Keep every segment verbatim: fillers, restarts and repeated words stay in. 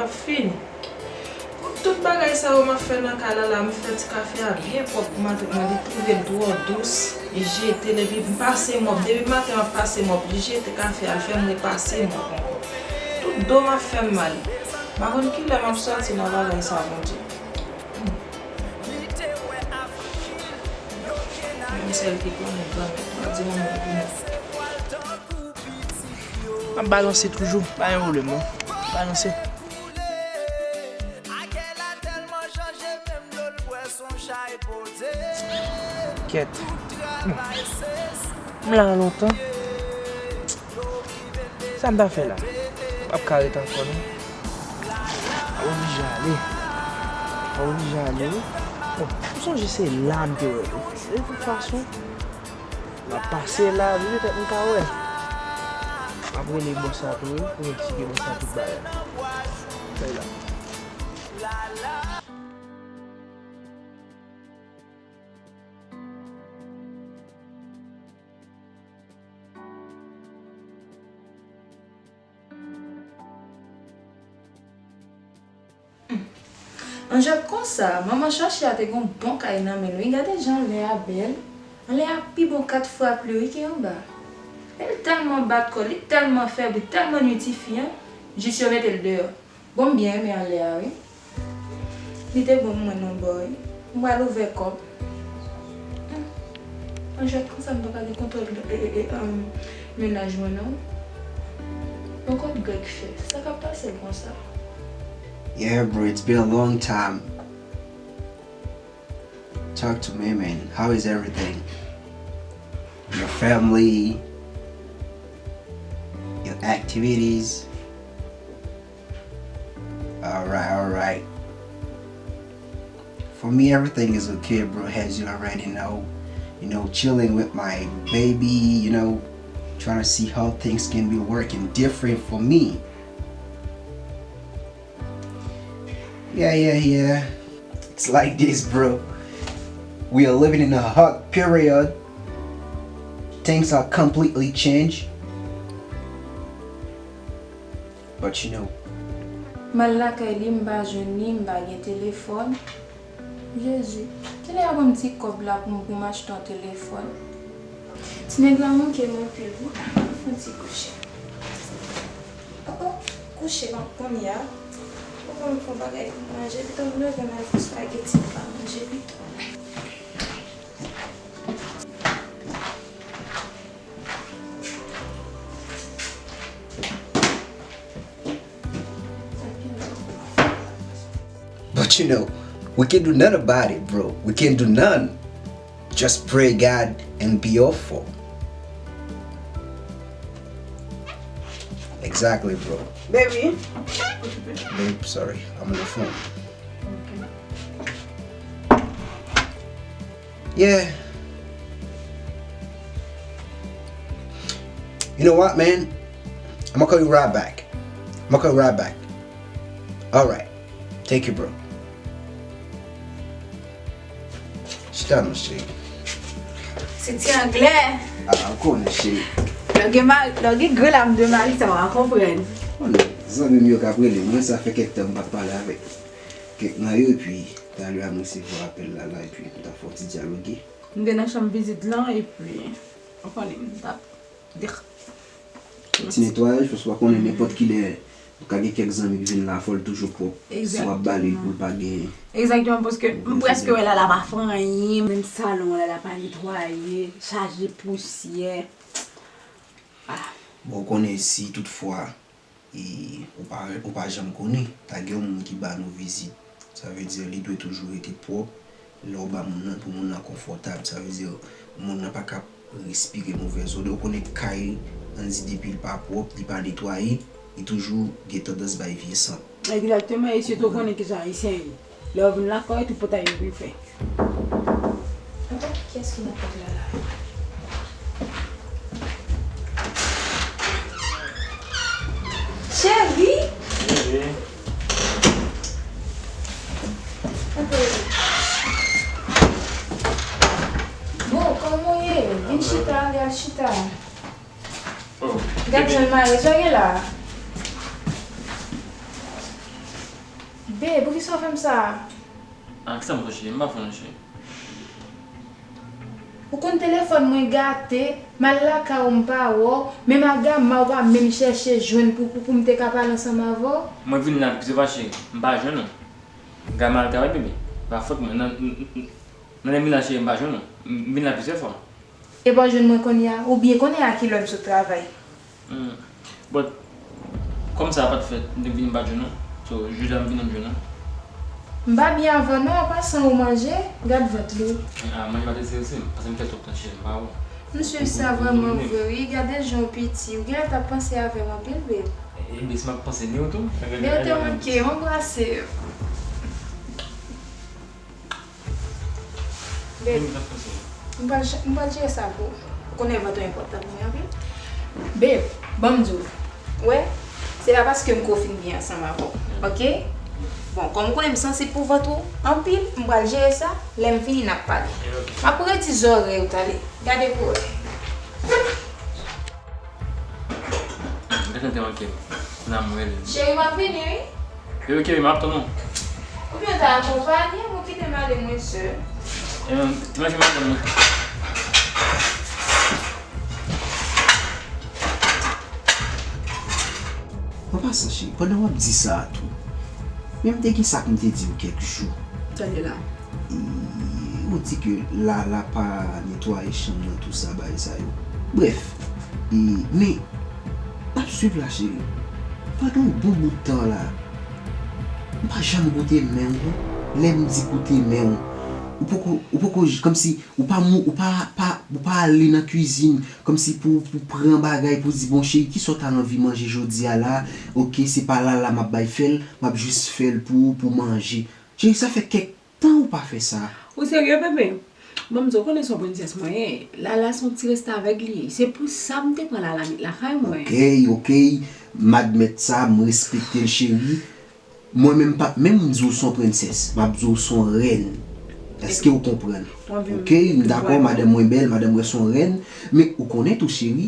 Fini. Pou tout bagay sa yo m ap fè nan kay la, la m fè ti kafe a byen pwòp pou maten, mwen li twouve l twò dous, li jete l, epi m pase mòp, depi maten m ap pase mòp, li jete kafe a, l fè m repase mòp ankò. Tout do m ap fè m mal. M pa konn kilè m ap sòti nan bagay sa, Bondye. Menm sèl ki konnen granmèt mwen di manman pou mwen. M ap balanse toujou, pa gen pwoblèm non. Balanse. Kèt. M la lontan. Sa m ta fè la? M p ap ka ret ankò non. M oblije ale. M oblije ale wi. Bon, m sonje se la m te wè l wi. De tout fason, m ap pase la, petèt m ka wè. M ap rele bòs la tou wi, pou m eksplike bòs la tout bagay. Bay la. Anjèt konsa, manman chache a te gon bon kay nan men l wi. Gade jan anlè a bèl. Anlè a pi bon kat fwa pli wi ke anba. Men l tèlman bat kò l, li tèlman fèb, li tèlman nwi tifi an, jis yo mete l deyò. Bon, m byen renmen anlè a wi. Li te bon pou mwen nan bò wi. M pral ouvè kòb. Hmm. Anjèt konsa m pa ka gen kontwòl, e, e, e, um, mennaj mwen non. Yon kòb Grèg fè. Sa k ap pase l konsa? Yeah, bro, it's been a long time. Talk to me, man. How is everything? Your family, your activities. All right, all right. For me, everything is okay, bro. As you already know, you know, chilling with my baby, you know, trying to see how things can be working different for me. Yeah, yeah, yeah. It's like this, bro. We are living in a hot period. Things are completely changed. But you know. M al lakay li, m pa jwenn li, m pa gen telefòn. Jezi, kilè y a ban m ti kòb la pou m, pou m achte yon telefòn? Ti nèg la manke m anpil wi. Fè yon ti kouche. Oh, oh, kouche kounye a. Ou konn fè yon bagay pou manje, pito m leve m al fè spageti m pa manje pito. But you know, we can do nothing about it, bro. We can do none. Just pray God and be hopeful. Exactly, bro. Baby. Babe, sorry. I'm on the phone. Yeah. You know what, man? I'ma call you right back. I'ma call you right back. All right. Thank you, bro. Chita non, cheri. Se ti anglè. Ah, ou konnen, cheri. Lè w gen mari, lè w gen gran lam de mari, sa w a konprann. Konnen, zanmi m yo k ap rele m, mwen sa fè kèk tan m pa t pale avèk kèk nan yo, epi talè a m resevwa apèl la, la, epi m t ap fè yon ti dyaloge. M te nan chanm vizit lan, epi, ou konnen, m t ap Ti netwayaj, paske w pa konnen nenpòt kilè, ou ka gen kèk zanmi ki vin la, fò l toujou pwòp. Si w ap ba li pou l pa gen. Egzakteman, paske m prèske wè Lala pa fè anyen, menm salon Lala pa netwaye, chaje pousyè. Ah. Bon, ou konnen si toutfwa, e, ou pa, ou pa janm konnen, ta gen yon moun ki ba nou vizit. Sa vle di, li dwe toujou rete pwòp. Lè w ba moun nan, pou moun nan konfòtab, sa vle di moun nan pa ka ap respire movèz odè. Ou konnen kay, ann di depi l pa pwòp, li pa netwaye, li toujou gen tandans bay vye sant. Egzakteman, e sitou ou konnen kisa Ayisyen ye. Lè yo vin lakay, tout pòt yo vin fè. Ankò, kiyès ki nan pòt la la? Cheri! Cheri! Bon, kòman w ye? Vin chita, ale al chita. Oh, gad jan l mare, sa w gen la? Babe, poukisa w fè m sa? Ah, kisa m fè, cheri? M pa fè anyen, cheri. Ou konn telefòn mwen gate, m al lakay ou m pa wè w, menm Agama ou pa menm chèche jwenn pou, pou, pou m te ka pale ansanm avè w. Mwen vin la, kisa w fè, cheri? M pa jwenn ou. Agama al travay, bebe. Pa fòt mwen. Nan, nan, nan, nan lè m vin la, cheri, m pa jwenn ou. M vin la plizyè fwa. E pa w jwenn mwen kounye a? Ou byen konnen a kilè m sot travay. Hmm. But, kòm sa a pa t fèt, m te vini m pa t jwenn ou. So, jodi a m vini m jwenn ou. M pa byen avè w non, an pasan ou manje, gad vant li. Ah, manje pa t enterese m, paske m fè twòp tan cheri, m pa wè w. Mesye, sa vrèman vre, wi. Gade jan w piti. Ou genlè t ap panse avè m anpil, babe. E, e, si m ap panse ni w tou? Byen, te manke anbrase. Babe, m pral ch-, m pral jere sa pou ou. Ou konnen vant ou enpòtan pou mwen anpil. Babe, ban m di w. Wè, se pa paske m ko fin byen ansanm avè w, oke? Bon, kòm ou konnen m sansib pou vant ou anpil, m pral jere sa, lè m fini n ap pale. M ap redi zòrèy ou tale. Gade pou wè. Gade te manke m. Nan mwen. Cheri, m ap vini, wi. Yo, ok, m ap tann ou. Oubyen w ta akonpanye m, ou kite m ale mwen sèl. E, manje madanm mwen. An pasan, cheri, pandan w ap di sa a tou, men m te gen sa pou m te di w kèk jou. Tande la. E, ou di ke Lala pa netwaye chanm nan, tou sa, bagay sa yo. Brèf, e, men, n ap swiv la, cheri. Pandan yon bon bout tan la, m pa janm koute men w, non. Lè m di koute men w, ou poko, ou poko, kòmsi, ou pa mou-, ou pa, pa, ou pa ale nan kwizin, kòmsi pou, pou pran bagay, pou di, bon, cheri, kisa w ta anvi manje jodi a la? Oke, se pa Lala m ap bay fè l, m ap jis fè l pou ou, pou manje. Cheri, sa fè kèk tan ou pa fè sa. Ou serye, bebe? Bon, m di w, ou konnen se yon prensès mwen ye. Lala se yon ti restavèk li ye. Se pou sa m te pran Lala met lakay mwen. Ok, ok. M admèt sa, m respekte l, cheri. Mwen menm pa, menm m di w se yon prensès, m ap di w se yon rèn. Èske w konprann? Ok, m dakò, madanm mwen bèl, madanm mwen se yon rèn. Men ou konnen tou, cheri,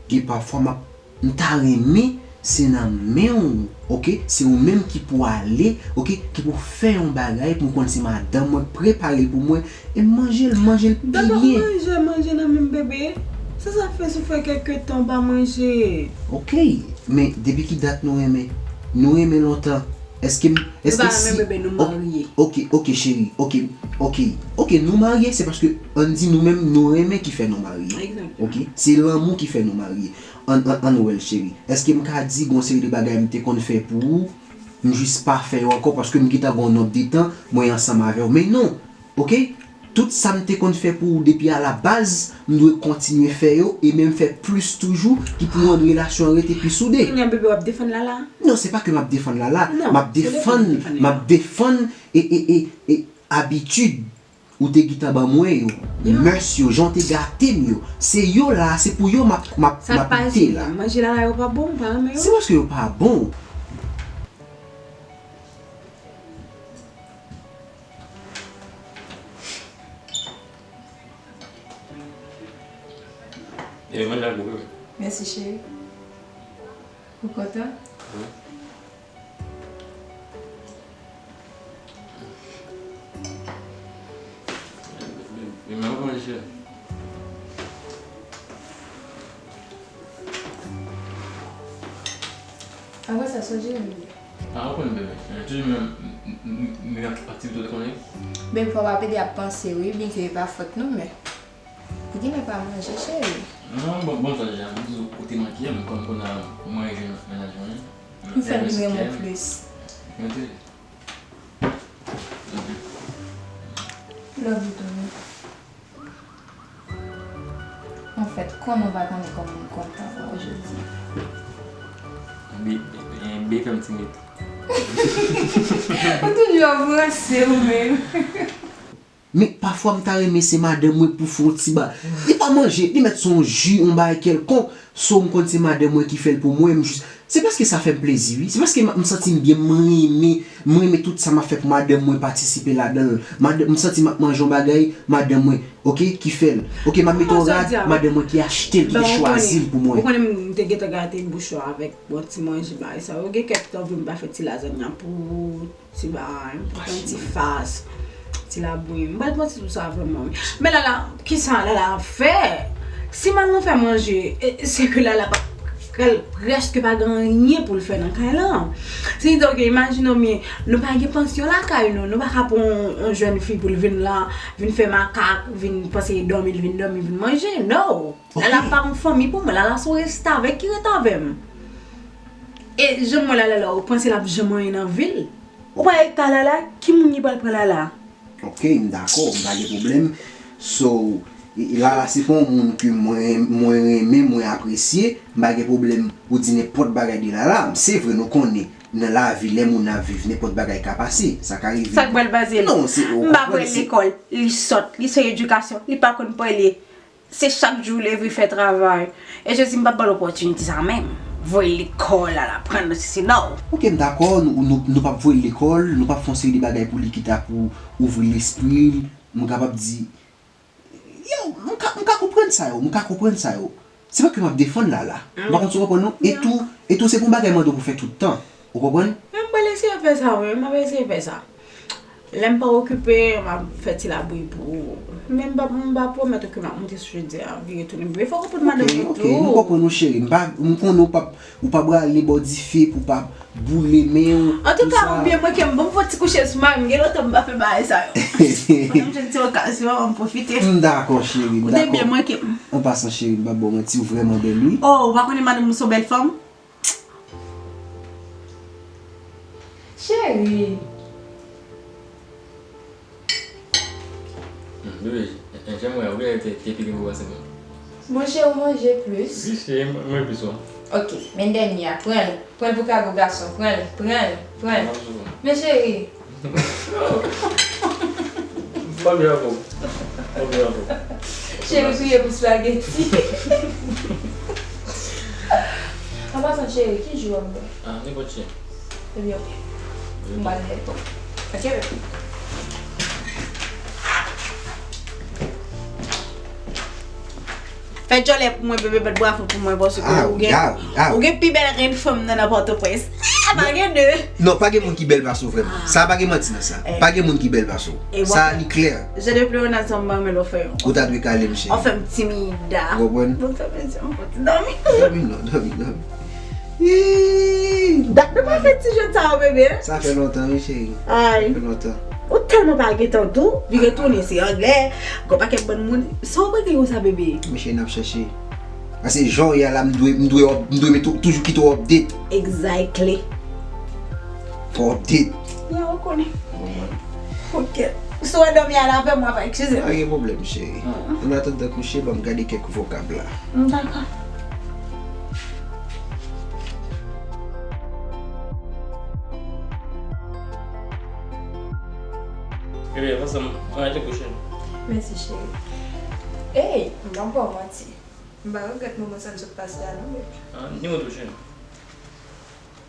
gen pafwa m ap, m ta renmen se nan men w, ok? Se ou menm ki pou ale, ok? Ki pou fè yon bagay pou m konn si madanm mwen prepare l pou mwen, e m manje l, m manje l pi byen. Manje, manje nan men m, bebe. Se sa k fè si w fè kèk tan w pa manje. Ok, men depi ki dat nou renmen? Nou renmen lontan. Èske m, èske si, nou pa renmen bebe, nou marye. Ok, ok, cheri, ok, ok, ok, nou marye, se paske, ann di nou menm, nou renmen ki fè nou marye. Egzakteman. Ok, se lanmou ki fè nou marye. Ann, ann, ann wè l, cheri. Èske m ka di gon seri de bagay m te konn fè pou ou, m jis pa fè yo ankò paske m gentan gon nonb de tan mwen ansanm avè w? Men non, ok? Tout sa m te konn fè pou ou depi alabaz, m dwe kontinye fè yo e menm fè plis toujou ki pou rann relasyon an rete pi soude. Kounye a, bebe, w ap defann Lala? Non, se pa ke m ap defann Lala. M ap defann, m ap defann e, e, e, e abitid ou te gentan ban mwen yo, mès yo, jan w te gate m yo. Se yo la, se pou yo m ap, m ap, m ap lite la. Manje Lala yo pa bon, ou pa renmen yo? Se paske yo pa bon. E manje ak ou, bebe. Mèsi, cheri. Ou kontan? Wi. Bebe, mwen konprann, cheri. Apre sa, sa w jere m? Ah, ou konn, bebe. Toujou menm, m, m, m, menm aktivite ou te konnen. Bebe, fò w pa pede ap panse, wi, byenke e pa fòt nou, men ou genlè pa manje, cheri. Non, bon, bon, sa deja, m di w, ou te manke m, kòm kounye a mwen jwenn mennaj mwen. M fè l vin renmen w plis. Mwen te. Love you too, man. Anfèt, kòman w pa konnen kòman m kontan wè w jodi a? Bi, bi, bi fè m timid. Ou toujou ap ranse ou menm. Men pafwa m ta renmen se madanm mwen pou fè yon ti ba. Li pa manje, li mèt se yon ji, yon bagay kèlkonk. So m konn se madanm mwen ki fè l pou mwen, m jis, se paske sa fè m plezi wi. Se paske m, m santi m byen, m renmen, m renmen tout sa m ap fè pou madanm mwen patisipe ladan l. Madanm, m santi m ap manje yon bagay, madanm mwen, oke, ki fè l. Oke, m ap mete yon rad, madanm mwen ki achte l, ki chwazi l pou mwen. Ou konnen m te gentan gate bouch ou avèk bon ti manje bagay sa yo. Gen kèk tan vre m pa fè ti lazanya pou ti bagay, pou fè yon ti fas, ti labouyi. M pa t manti sou sa vrèman wi. Men Lala, kisa Lala ap fè? Si manman fè manje, e, se ke Lala pa, prèske pa gen anyen pou l fè nan kay lan. Si n di, oke, imajine w byen, nou pa gen pansyon lakay nou, nou pa ka pran yon, yon jèn fi pou l vin la, vin fè makak, vin panse dòmi, l vin dòmi, vin manje. No! Lala pa yon fanmi pou mwen, Lala se yon restavèk ki ret avè m. E jan m wè Lala la, ou panse l ap janm anyen nan vi l? Ou pa eta Lala, ki moun ki pral pran Lala? Oke, m dakò, m pa gen pwoblèm. So, e, e Lala se pa yon moun ke mwen, mwen renmen, mwen apresye, m pa gen pwoblèm ou di nenpòt bagay de Lala. Se vre, nou konnen, nan lavi, lè moun ap viv, nenpòt bagay ka pase, sa ka rive. Sa k pral pase? Non, se, ou konprann, se. M pa voye l lekòl, li sòt, li san edikasyon, li pa konn pale. Se chak jou leve fè travay. E Jezi, m p ap ba l opòtinite sa menm. Voye l lekòl, al aprann nan sisi, no. Oke, m dakò, nou, nou, nou p ap voye l lekòl, nou p ap fè yon seri de bagay pou li ki ta pou ouvri lespri l. M kapab di, yo, m ka, m ka konprann sa yo, m ka konprann sa yo. Se pa ke m ap defann Lala. M pa konn si w konprann non. E tou, e tou, se pa yon bagay mande w pou fè tout tan. Ou konprann? Men m pral eseye fè sa, wi, m ap eseye fè sa. Lè m pa okipe, m ap fè ti labouyi pou ou. Men m pa, m pa pwomèt ou ke m ap moute sou jodi a, vire tounen. Men fò w konprann madanm mwen tou. Oke, oke, m konprann ou, cheri. M pa, m konnen ou p ap, ou p ap rale bò dife pou w pa boule men w, tousa. Antouka, ou byen manke m. Ban m fè yon ti kouche sou mari m. Gen lontan m pa fè bagay sa yo. Pandan m jwenn ti okazyon an, m pwofite. M dakò, cheri, m dakò. Ou te byen manke m. An pasan, cheri, m p ap ba w manti, ou vrèman bèl, wi. Oh, ou pa konnen madanm ou se yon bèl fanm? Cheri. Hmm, bebe, jan mwen, ou genlè te, te pi gwo pase mwen. Monchè, ou manje plis. Wi, cheri, mwen, mwen plis, wi. Ok, men dènye a, pran l. Pran l pou kago gason. Pran l, pran l, pran l. M ap sou. Men cheri. Pa byen ankò. Pa byen ankò. Cheri, priye pou spaghetti. An pasan, cheri, ki jou w ap bò? Ah, nenpòt chen. Ebyen, ok. M pral lè. Ok, bebe. Fè djòlè pou mwen, bebe, bat bravo pou mwen, paske ou gen, ou gen pi bèl ren fanm nan, nan Pòtoprens. Ah, pa gen de. Non, pa gen moun ki bèl pase w vrèman. Sa pa gen manti nan sa. Pa gen moun ki bèl pase w. Sa li klè. Je de pleuronasyon mwen, men lò fè yon. Ou ta dwe kale m, cheri. Ou fè m timida. Ou konprann? Bon, fè m yon ti dòmi. Dòmi non, dòmi, dòmi. Ih, dat nou pa fè ti jwèt sa yo, bebe. Sa fè lontan, wi, cheri. Ay. Sa fè lontan. Ou tèlman pa gen tan tou, vire tounen se anglè, gon pakèt bann moun. Sa w prete konsa, bebe? Mesye, n ap chèche. Paske jan w ye a la, m dwe, m dwe, m dwe met ou, toujou kite w update. Exactly. Fò w update. Ya, ou konnen. Ok. Si w endòmi, al avè m, w ap eskize m. Pa gen pwoblèm, cheri. An atandan kouche, ban m gade kèk vokab la. Dakò. Ebyen, paske m anrete kouche. Mèsi, cheri. Ey, m p ap ba w manti. M pa regrèt moman sa n sot pase a non, bebe. Ah, ni mwen tou, cheri.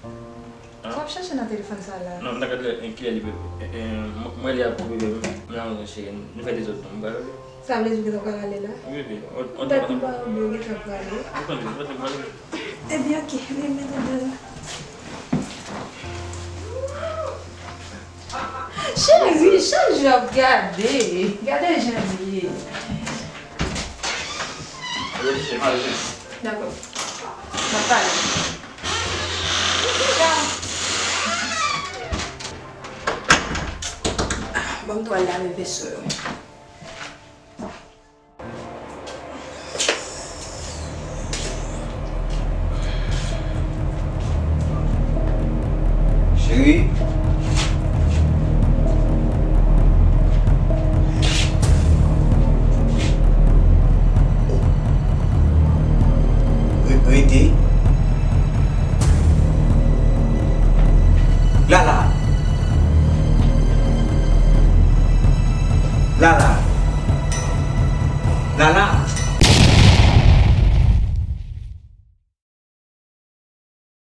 Ah. W ap chèche nan telefòn sa la? Non, m ta gade kilè li, bebe. Eh, eh, m, m wè li ap pou bebe m. Men avan cheri, nou fè dezòd non, m pa rele. Sa vle di w gentan pral ale la? Wi, bebe. Ou, ou, dat m pa oubyen w gentan prale? Ou konn, bebe, ou konn prale. Ebyen, ok, men, men, men, men. Cheri, chak jou ap gade. Gade jan l ye. Dakò. M ap pale. Ban m tou al lave veso yo. Cheri. Re-, rete. Lala. Lala. Lala,